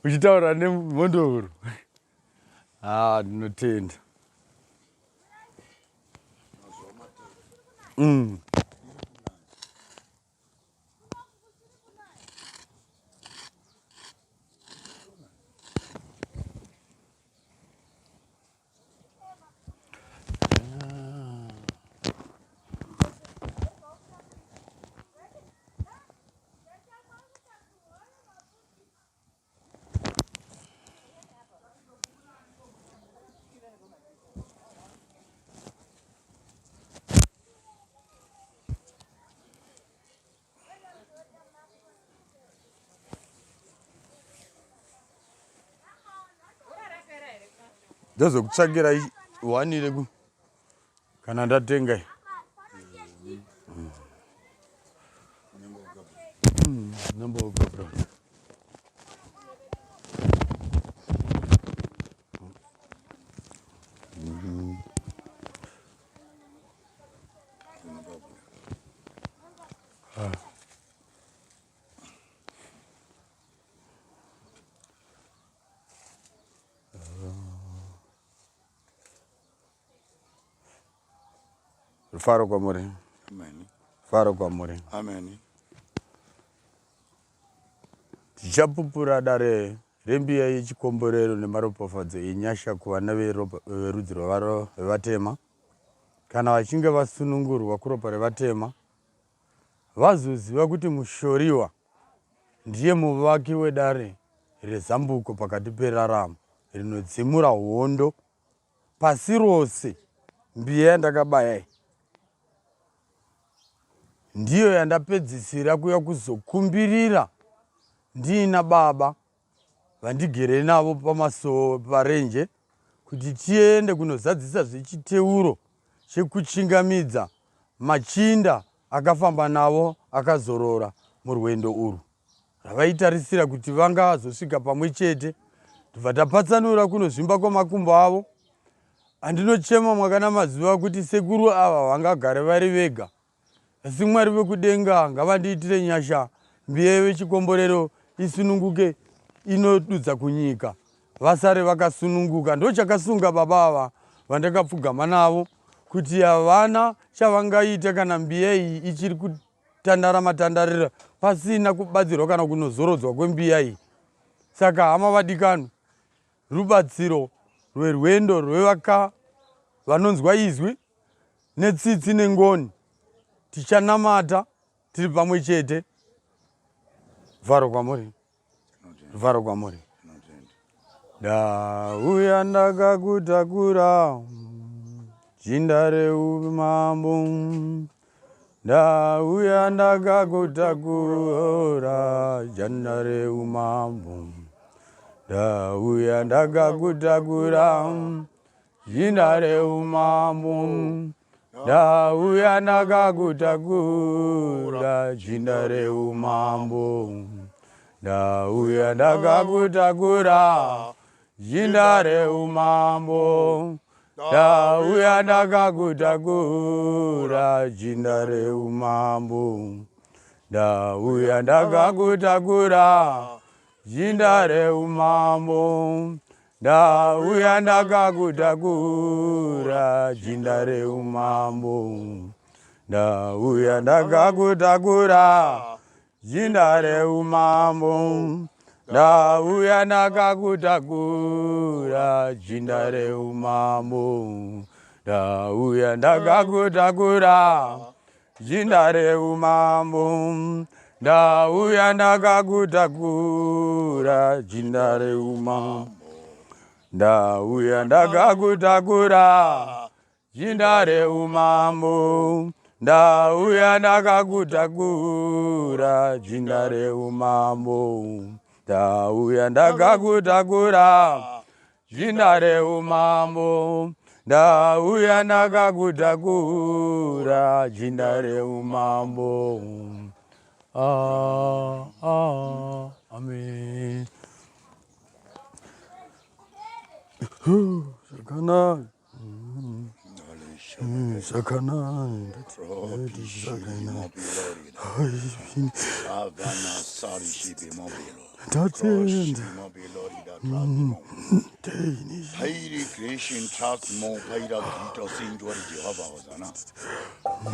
Uchitaura nemhondoro. Ah, ndinotenda. Ndozokutsvagira one reku kana ndatenga Number of Gabriel. Rufaro kwamuri. Amen. Rufaro kwamuri. Amen. Tichapupura dare rembiya yechikomborero nemaropafadzo enyasha kuvana verudzi rwevatema kana vachinge vasunungurwa kuropa revatema vazoziva kuti mushoriwa ndiye muvaki wedare rezambuko pakati peraramo rinodzimura hondo pasi rose. Mbiya yandakabaya iyi ndiyo yandapedzisira kuya kuzokumbirira ndiina baba vandigere navo pamasowe parenje kuti tiende kunozadzisa zvechiteuro chekuchingamidza machinda akafamba navo akazorora murwendo urwu ravaitarisira kuti vangazosvika pamwe chete tobva tapatsanura kunozvimba kwemakumbo avo. Andinochema mwaka namazuva kuti sekuru ava vangagare vari vega asi Mwari vekudenga ngavandiitire nyasha mbiya yechikomborero isununguke inodudza kunyika vasare vakasununguka. Ndochakasunga baba ava vandakapfugama navo kuti havana chavangaita kana mbiya iyi ichiri kutandara matandarira pasina kubatsirwa kana kunozorodzwa kwembiya iyi. Saka hama vadikanwi, rubatsiro rwerwendo rwevaka vanonzwa izwi netsitsi nengoni tichanamata tiri pamwe chete. Vharo kwamuri, vharo kwamuri. Ndauya ndakakutakura jinda reumambo, ndauya ndakakutakura janda reumambo, ndauya ndakakutakura Jinda reumambo, ndauya ndakakutakura jinda reumambo, ndauya ndakakutakura jinda reumambo, ndauya ndakakutakura jinda reumambo, ndauya ndakakutakura jinda reumambo, Ndauya ndakakutakura jinda reumambo, ndauya ndakakutakura jinda reumambo, ndauya ndakakutakura jinda reumambo, ndauya ndakakutakura Jinda reumambo, ndauya ndakakutakura jinda reumambo, ndauya ndakakutakura jinda reumambo, ndauya ndakakutakura jinda reumambo, ndauya ndakakutakura Jinda reumambo, ndauya ndakakutakura jinda reumambo. Ah, ah, amen. Zvakanaka. Zvakanaka. Zvakanaka. Ndatenda. Trasmo. Pairi Creation Trasmo Paira Gita Sinjwari Jehovah Hosanna.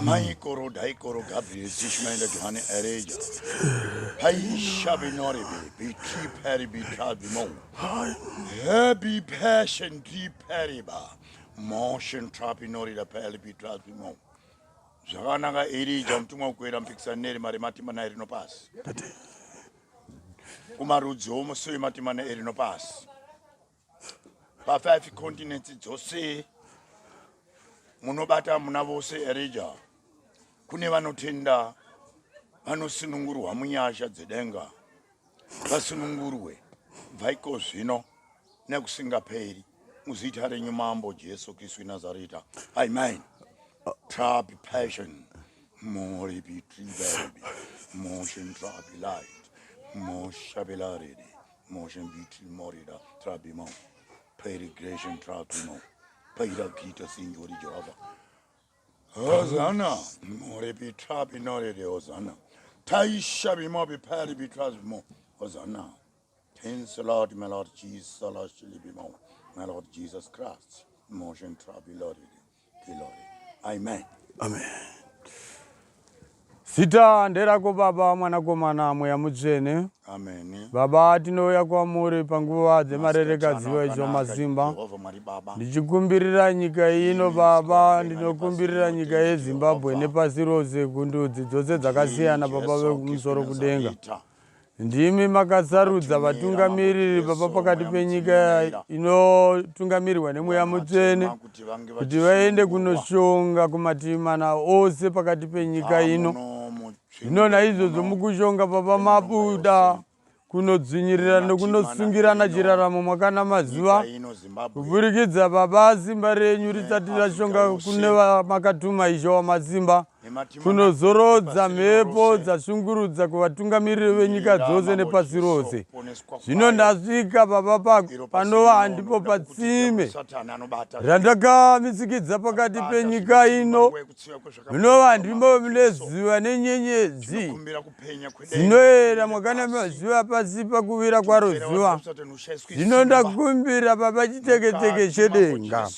Maikoro Daikoro Gabriel Sishmael Johane Ereja. Pai Shabinori Be Tri Peri Be Trasmo. Happy Passion Tri Periba. Motion Trapinori da Peli Be Trasmo. Zvakanaka Erija mutumwa kuera mupikisani mari matima naye rino pasi. Kumarudzi omusi wematima erino pasi. Pa5 continents dzose munobata muna vose Erija. Kune vanotenda vanosunungurwa munyasha dzedenga. Vasunungurwe kubva iko zvino nekusingaperi muzita renyu Mambo Jesu Kristu weNazareta. Amen. Trap passion, more be tree baby, motion trap light, more shabelarity, motion be morida, trabimo, peregression trapimo, peira kita signori Jehovah. Hosanna, more be trapi norede Hosanna. Taisha be more be pari be trasmo, Hosanna. Thanks Lord, my Lord Jesus, Lord, my Lord Jesus Christ. Motion trapi Lord, Lord. Amen. Amen. Zita nderako Baba, Mwanakomana, Mweya Mutsvene. Amen. Baba, tinouya kwamuri panguva dzemarerekadziwa izvo masimba. Jehovha Mwari Baba. Ndichikumbirira nyika ino Baba, ndinokumbirira nyika yeZimbabwe nepasi rose kundudzi dzose dzakasiyana Baba vekumusoro kudenga. Ndimi makasarudza vatungamiriri Baba pakati penyika inotungamirirwa neMweya Mutsvene kuti vaende kunoshonga kumativi mana ose pakati penyika ino. Zvino naizvozvo mukushonga Baba mabuda kunodzvinyirira nekunosungirana chiraramo mwakana mazuva kuburikidza Baba simba renyu risati rashonga kune vamakatuma Ishe wamasimba kunozorodza mhepo dzashungurudza kuvatungamiriri venyika dzose nepasi rose. Zvino ndasvika Baba panova handipo patsime randakamisikidza pakati penyika ino, munova ndimo mune zuva nenyenyedzi dzinoera mwakana mazuva pasi pakuvira kwaro zuva. Zvino ndakumbira Baba chiteketeke chedenga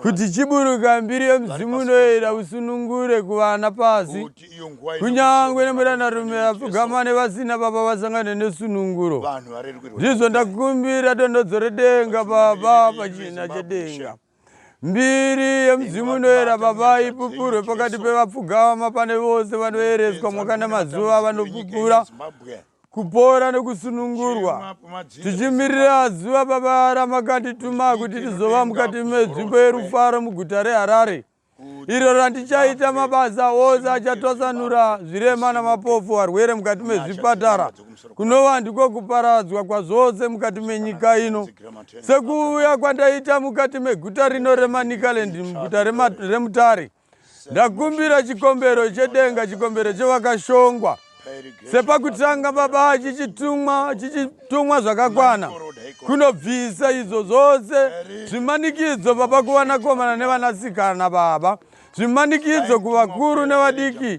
kuti chiburuka mbiri yemudzimu unoera usunungure kuvana pasi, kunyange nemuranarume vapfugama nevasina Baba vasangane nesununguro. Ndizvo ndakumbira donhodzo redenga Baba pachina chedenga. Mbiri yemudzimu unoera Baba ipupurwe pakati pevapfugama pane vose vanoereswa mwakana mazuva vanopupura kupora nekusunungurwa, tichimirira zuva Baba ramakatituma kuti tizova mukati menzvimbo yerufaro muguta reHarare, iro randichaita mabasa ose achatwasanura zvirema namapofu varwere mukati mezvipatara, kunova ndiko kuparadzwa kwazvose mukati menyika ino, sekuuya kwandaita mukati meguta rino reManicaland, muguta reMutare. Ndakumbira chikombero chedenga, chikombero chevakashongwa sepakutanga Baba, chichitumwa chichitumwa zvakakwana kunobvisa izvo zvose zvimanikidzo Baba kuvanakomana nevanasikana Baba, zvimanikidzo kuvakuru nevadiki,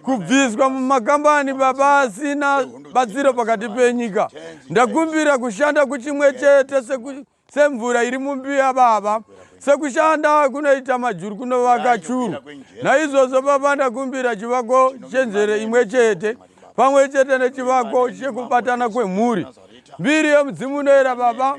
kubviswa mumakambani Baba asina batsiro pakati penyika. Ndakumbira kushanda kuchimwe chete semvura iri mumbiya Baba, sekushanda kunoita majuru kunovaka churu. Naizvozvo Baba ndakumbira chivako chenzere imwe chete pamwe chete nechivako chekubatana kwemhuri. Mbiri yemudzimu unoera Baba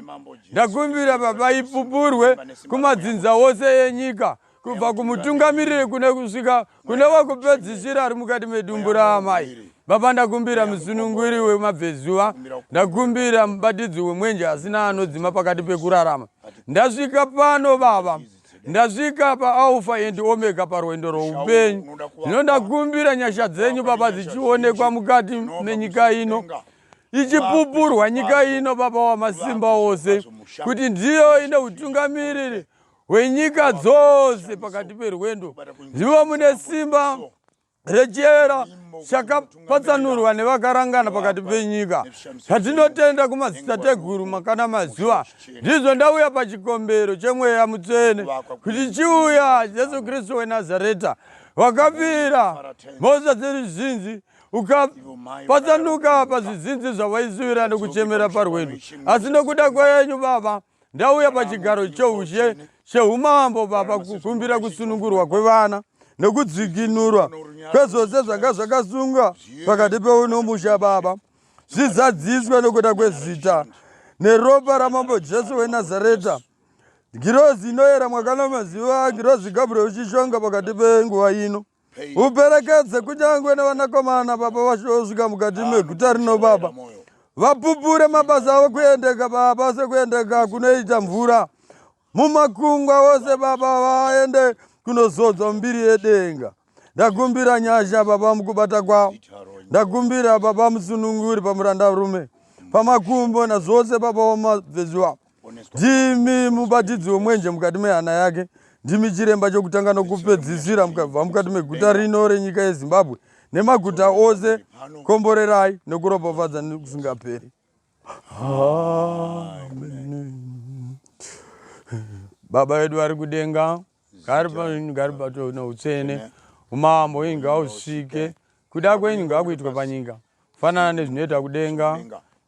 ndakumbira Baba ipupurwe kumadzinza ose enyika, kubva kumutungamiriri kune kusvika kune wekupedzisira ari mukati medumbu raamai. Baba ndakumbira musununguri wemabvezuva, ndakumbira mubatidzi wemwenje asina anodzima pakati pekurarama. Ndasvika pano Baba, ndasvika paAlpha and Omega parwendo rwoupenyu. Zvino ndakumbira nyasha dzenyu Baba dzichionekwa mukati menyika ino, ichipupurwa nyika ino Baba wamasimba ose, kuti ndiyo ine utungamiriri hwenyika dzose pakati perwendo. Ndivo mune simba rechiyera chakapatsanurwa nevakarangana pakati penyika, zvatinotenda kumadzitateguru makana mazuva. Ndizvo ndauya pachikombero chemweya mutsvene kuti chiuya Jesu Kristu weNazareta, wakafira mhosva dzedu zhinji. Ukapatsanuka pazvizinzi zvavaisuvira nekuchemera parwendo. Asi nokuda kwenyu baba, ndauya pachigaro choushe cheumambo baba, kukumbira kusunungurwa kwevana nekudzikinurwa kwezvose zvanga zvakasunga pakati peuno musha baba, zvizadziswe nokuda kwezita neropa ramambo Jesu weNazareta. Ngirozi inoyera mwakana maziva, ngirozi Gabriel uchishonga pakati penguva ino, uperekedze kunyange nevanakomana baba vashosvika mukati meguta rino baba, vapupure mabasa avo kuendeka baba, sekuendeka kunoita mvura mumakungwa ose baba, vaende kunozodzwa mbiri yedenga. Ndakumbira nyasha baba mukubata kwavo, ndakumbira baba musununguri pamurandarume pamakumbo nazvose baba wamabvezuva. Ndimi mubatidzi wemwenje mukati mehana yake, ndimi chiremba chokutanga nokupedzisira mukabva mukati meguta rino renyika yeZimbabwe nemaguta ose. Komborerai nekuropafadza nekusingaperi. Amen. Baba vedu vari kudenga, ngaribatwe noutsvene, umambo hwenyu ngausvike, kuda kwenyu ngakuitwe panyika fanana nezvinoita kudenga.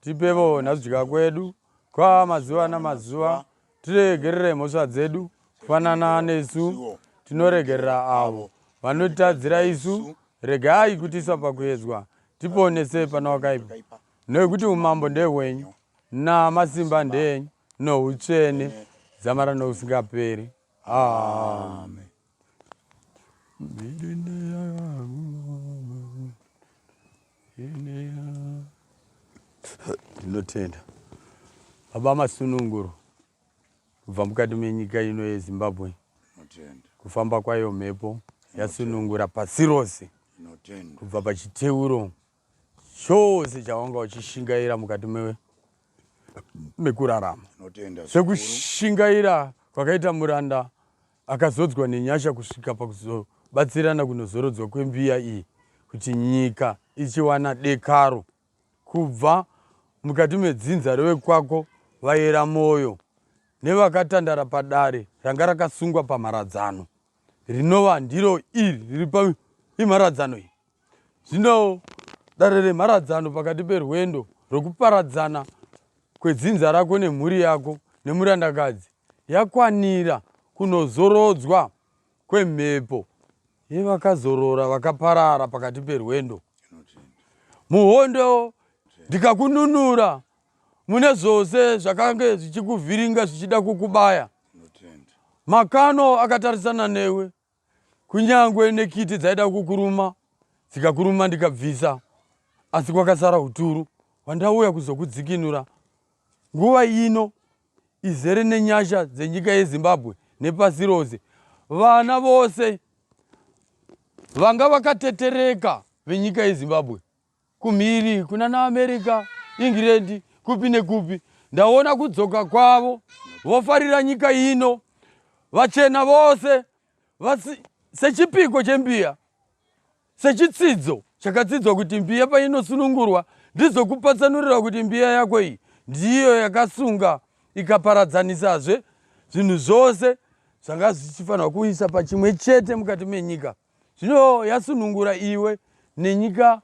Tipevo nhasi kwedu kwa mazuva namazuva, tiregerere mhosva dzedu kufanana nesu tinoregerera avo vanotitadzira isu. Regai kutiisa pakuedzwa, tiponese pana wakaipa, nekuti umambo ndehwenyu namasimba ndeenyu noutsvene dzamara nousingaperi. Amen. Ndinotenda baba masununguro kubva mukati menyika ino yeZimbabwe, kufamba kwayo mhepo yasunungura pasi rose kubva pachiteuro chose chawanga uchishingaira mukati mekurarama, sekushingaira kwakaita muranda akazodzwa nenyasha kusvika pakuzobatsirana kunozorodzwa kwembiya iyi kuti nyika ichiwana dekaro kubva mukati medzinza revekwako vayera moyo nevakatandara padare ranga rakasungwa pamharadzano, rinova ndiro iri riri paimharadzano iyi. Zvino dare remharadzano pakati perwendo rwokuparadzana kwedzinza rako nemhuri yako nemurandakadzi yakwanira kunozorodzwa kwemhepo yevakazorora vakaparara pakati perwendo muhondo, ndikakununura mune zvose zvakange zvichikuvhiringa zvichida kukubaya. Makano akatarisana newe, kunyangwe nekiti dzaida kukuruma dzikakuruma ndikabvisa, asi kwakasara uturu hwandauya kuzokudzikinura. Nguva ino izere nenyasha dzenyika yeZimbabwe nepasi rose. Vana vose vanga vakatetereka venyika yeZimbabwe kumhiri kunana America, England, kupi nekupi, ndaona kudzoka kwavo, vofarira nyika ino. Vachena vose sechipiko chembiya, sechitsidzo chakatsidzwa kuti mbiya painosunungurwa, ndizokupatsanurira kuti mbiya yako iyi ndiyo yakasunga ikaparadzanisazve zvinhu zvose zvanga zvichifanirwa kuisa pachimwe chete mukati menyika. Zvino yasunungura iwe nenyika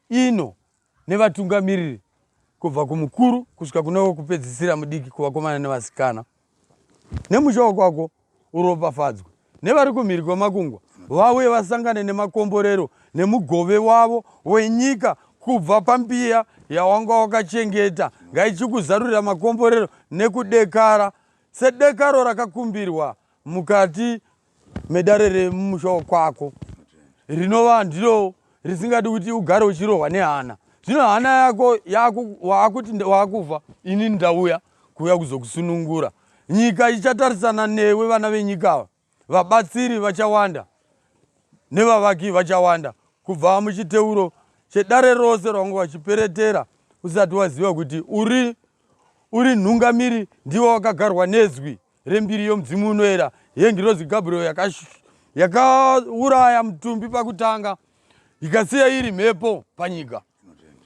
ino nevatungamiriri kubva kumukuru kusvika kune wekupedzisira mudiki, kuvakomana nevasikana, nemusha wakwako uropafadzwe, nevari kumhiri kwemakungwa vauye vasangane nemakomborero nemugove wavo wenyika kubva pambiya yawanga wakachengeta. Ngaichikuzarurira makomborero nekudekara sedekaro rakakumbirwa mukati medare remusha wakwako, rinova ndiro risingadi kuti ugare uchirohwa nehana. Zvino hana yako waakuti waakufa, ini ndauya kuuya kuzokusunungura. Nyika ichatarisana newe, vana venyika ava, vabatsiri vachawanda nevavaki vachawanda kubva muchiteuro chedare rose rawanga vachiperetera usati waziva kuti uri nhungamiri, ndiwe wakagarwa nezwi rembiri yomudzimu unoera yengirozi Gabriel yakauraya mutumbi pakutanga, ikasiya iri mhepo panyika.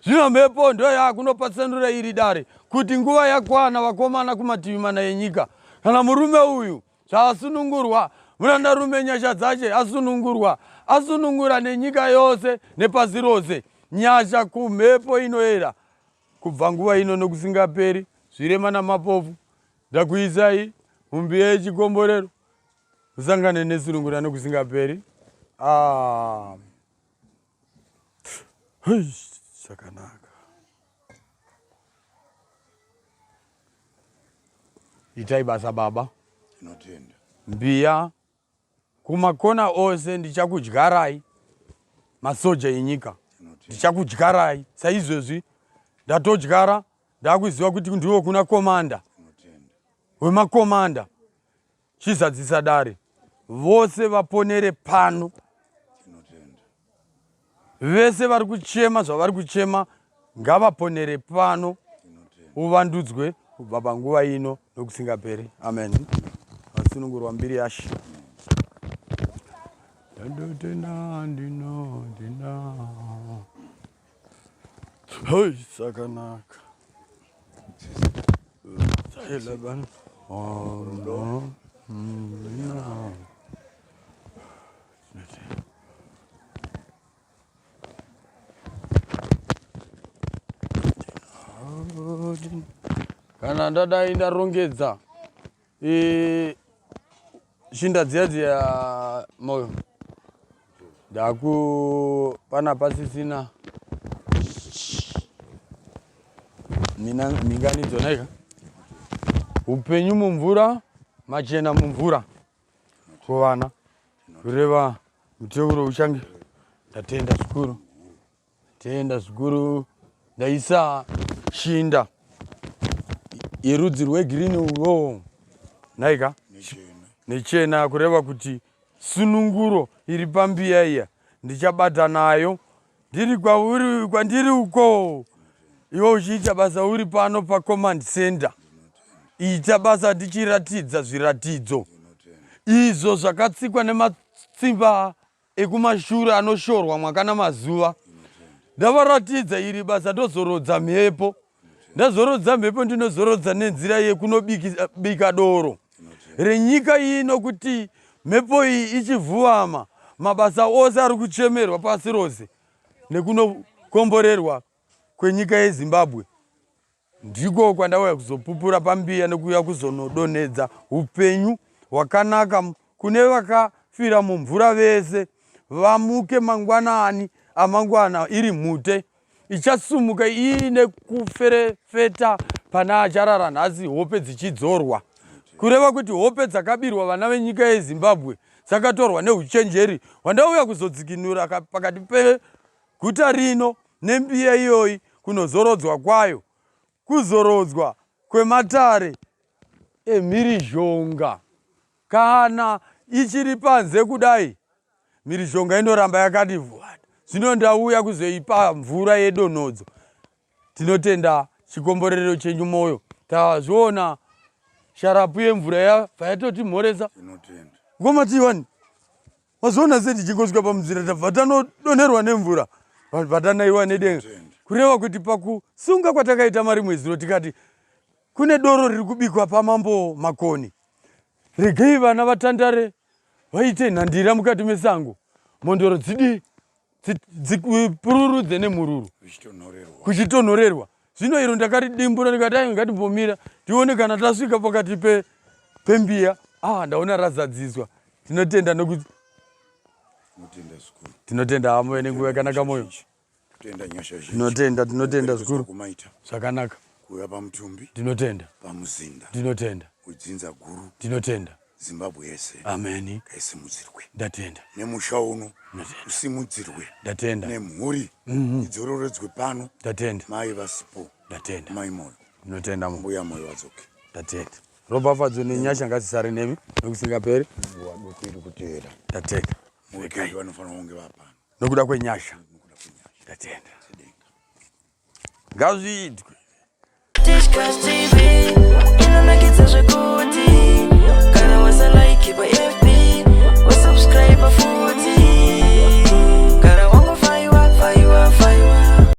Zvino mhepo ndo yakunopatsanura iri dare kuti nguva yakwana, vakomana kumativi mana enyika. Kana murume uyu zvaasunungurwa, murandarume nyasha dzache asunungurwa, asunungura nenyika yose nepasi rose. Nyasha kumhepo inoera kubva nguva ino nokusingaperi. Zvirema namapofu ndakuisai mumbiya yechikomborero musangane nesurungura nokusingaperi. Ah. Zvakanaka. Itai basa baba. Tinotenda. Mbiya kumakona ose ndichakudyarai masoja enyika ndichakudyarai saizvozvi ndatodyara ndakuziva kuti ndiwo kuna komanda wemakomanda chizadzisa dare vose vaponere pano vese vari kuchema zvavari kuchema ngavaponere pano uvandudzwe kubva panguva ino nokusingaperi amen vasunungurwa mbiri yashe ndandotenda ndinotenda hoi sakanaka Eleven. Oh, no. No. Kana ndadai ndarongedza e, shinda dziya dziya moyo ndaku pana pasisina mhinganidzo naika upenyu mumvura machena mumvura kuvana kureva muteuro uchange ndatenda zvikuru tenda zvikuru ndaisa shinda yerudzi rwegirini uyo naika nechena kureva kuti sununguro iri pambiya iya ndichabata nayo ndiri kwauri kwandiri uko iwe uchiita basa uri pano pacommand center ita basa ndichiratidza zviratidzo izvo zvakatsikwa nematsimba ekumashure anoshorwa mwaka namazuva ndavaratidza iri basa ndozorodza mhepo ndazorodza mhepo ndinozorodza nenzira yekunobika doro renyika ino kuti mhepo iyi ichivhuvama mabasa ose ari kuchemerwa pasi rose nekunokomborerwa kwenyika yezimbabwe Ndiko kwandauya kuzopupura pambiya nekuuya kuzonodonhedza upenyu hwakanaka kune vakafira mumvura vese vamuke mangwanani amangwana iri mhute ichasumuka iine kuferefeta pana acharara nhasi hope dzichidzorwa kureva kuti hope dzakabirwa vana venyika yezimbabwe dzakatorwa neuchenjeri hwandauya kuzodzikinura pakati Guta rino nembiya iyoyi kunozorodzwa kwayo, kuzorodzwa kwematare emhirizhonga. Kana ichiri panze kudai, mhirizhonga inoramba yakati vwata. Zvino ndauya kuzoipa mvura yedonhodzo. Tinotenda chikomborero chenyu moyo. Tazviona sharapu yemvura yabva yatotimhoresa. Ngoma tiwani. Mazoona sei tichingosvika pamunzira tabva tanodonherwa nemvura bva tanaiwa nedenga kureva kuti pakusunga kwatakaita marimwe zuro tikati kune doro riri kubikwa pamambo Makoni regei vana vatandare vaite nhandira mukati mesango mhondoro dzidi dzipururudze nemhururu kuchitonhorerwa zvino iro ndakaridimbura ndikati ai ngatimbomira tione kana tasvika pakati pembiya ah ndaona razadziswa tinotenda nokuti tinotenda hamo nenguva yakanaka moyo tinotenda tinotenda zvikuru zvakanaka kuuya pamutumbi tinotenda pamuzinda tinotenda wedzinza guru tinotenda Zimbabwe yese ameni ngaisimudzirwe ndatenda nemusha uno usimudzirwe ndatenda nemhuri mm -hmm. idzororedzwe pano ndatenda mai vasipo ndatenda mai moyo ndinotenda mbuya moyo vadzoke ndatenda ropafadzo nenyasha ngadzisare nemi nokusingaperi nguva duku iri kuteera ndatenda muwekendi vanofanira kunge vapano nokuda kwenyasha ndatenda ngazviitwe.